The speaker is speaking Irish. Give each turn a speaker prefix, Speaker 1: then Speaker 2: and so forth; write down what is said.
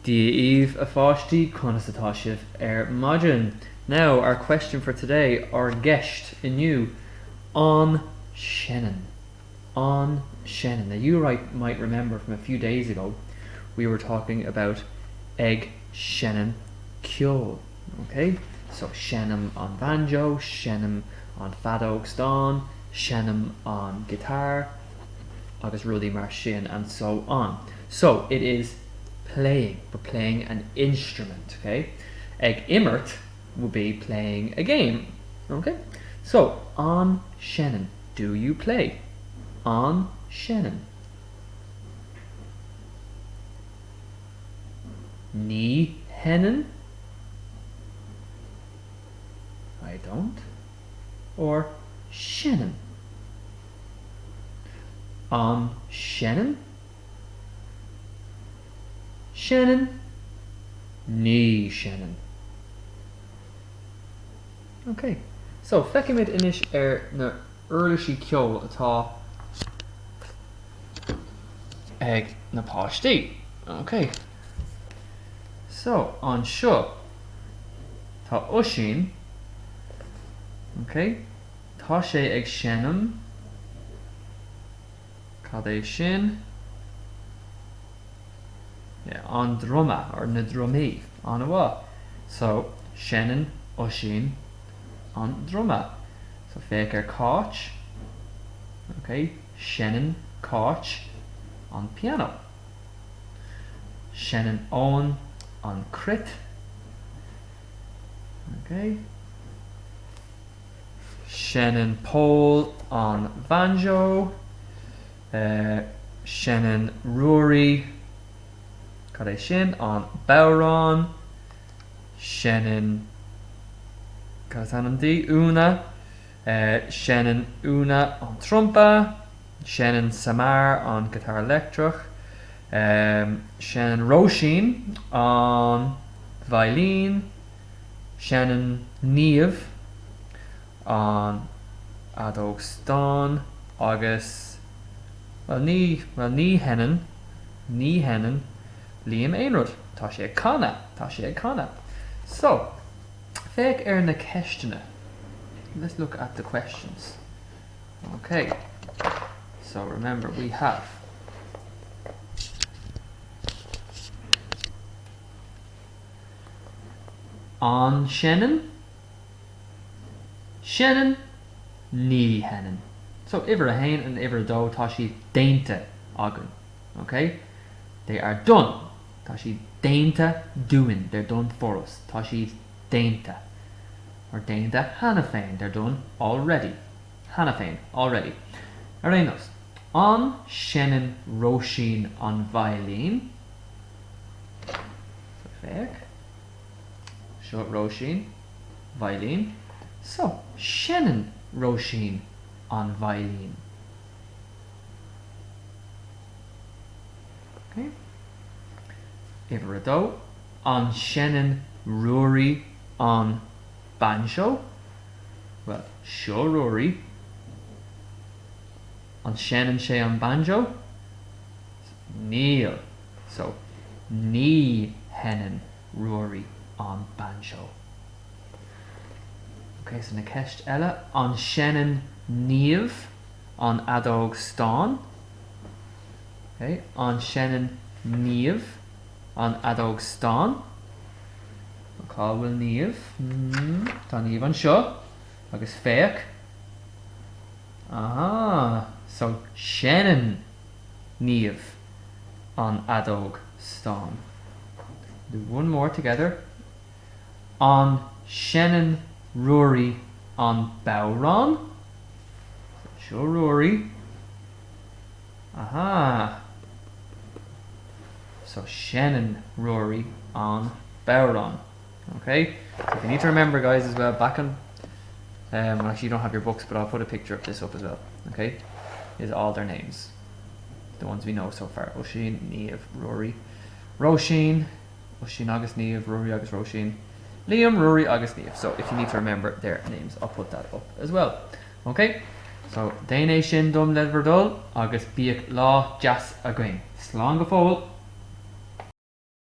Speaker 1: Dia dhaoibh, a pháistí, conas atá sibh ar maidin? Now, our question for today, ár gceist inniu, An seineann? An seineann? Now you right, might remember from a few days ago, we were talking about ag seinm ceoil. Okay? So, seinnim an banjo, seinnim an feadóg stáin, seinnim an guitar, agus rudaí mar sin, and so on. So, it is playing, but playing an instrument, okay? Ag imirt would be playing a game, okay? So, an seinneann, do you play? An seinneann. Ní sheinneann? I don't. Or seinneann. An seinneann? Seinneann? Ní sheinneann. Ok, so feicfimid anois ar na uirlisí ceoil atá ag na páistí. Ok, so anseo tá Oisín, ok, tá sé ag seinm, Cad é sin? Yeah, an druma, or na drumaí. An-mhaith. So, seinneann Oisín an druma. So, féach ar Cáit. Ok, seinneann Cáit an pianó. Seinneann Eoin an cruit. Ok. Seinneann Pól an banjo. Seinneann Ruairí, cad é sin? An bodhrán. Seinneann, cad is ainm di? Úna. Seinneann Úna an trumpa. Seinneann Samar an giotár leictreach. Seinneann Róisín an veidhlín. Seinneann Niamh an fheadóg stáin agus, bhuel, ní, bhuel, ní sheinneann, ní sheinneann Liam aon rud. Tá sé ag canadh, tá sé ag canadh. So, féach ar na ceisteanna. Let's look at the questions. Okay, so remember we have An seinneann? Seinneann? Ní sheinneann. So, uimhir a haon and uimhir a dó, tá siad déanta againn. Ok? They are done. Tá siad déanta dúinn. They're done for us. Tá siad déanta. Or déanta cheana féin. They're done already. Cheana féin. Already. Ar aon nós. An seinneann Róisín an veidhlín? So féach. Seo Róisín. Veidhlín. So, seinneann Róisín an veidhlín. Ok. Uimhir a dó. An seinneann Ruairí an banjo? Bhuel, seo Ruairí. An seinneann sé an banjo? Níl. So, ní sheinneann Ruairí an banjo. Ok, so na ceist eile, an seinneann Niamh an fheadóg stáin? Ok, an seinneann Niamh an fheadóg stáin? Cá bhfuil Niamh? Hmm, tá Niamh anseo. Agus féach. Aha, so seinneann Niamh an fheadóg stáin. Do one more together. An seinneann Ruairí an bodhrán? Seo Ruairí. Aha! So seinneann Ruairí an bodhrán. Okay? So if you need to remember guys as well, back on um, well actually you don't have your books, but I'll put a picture of this up as well. Okay? Is all their names. The ones we know so far. Oisín, Niamh, Ruairí, Róisín, Oisín agus Niamh, Ruairí agus Róisín, Liam, Ruairí agus Niamh. So if you need to remember their names, I'll put that up as well. Ok? So déan é sin dom le bhur dtoil agus bíodh lá deas againn. Slán go fóill!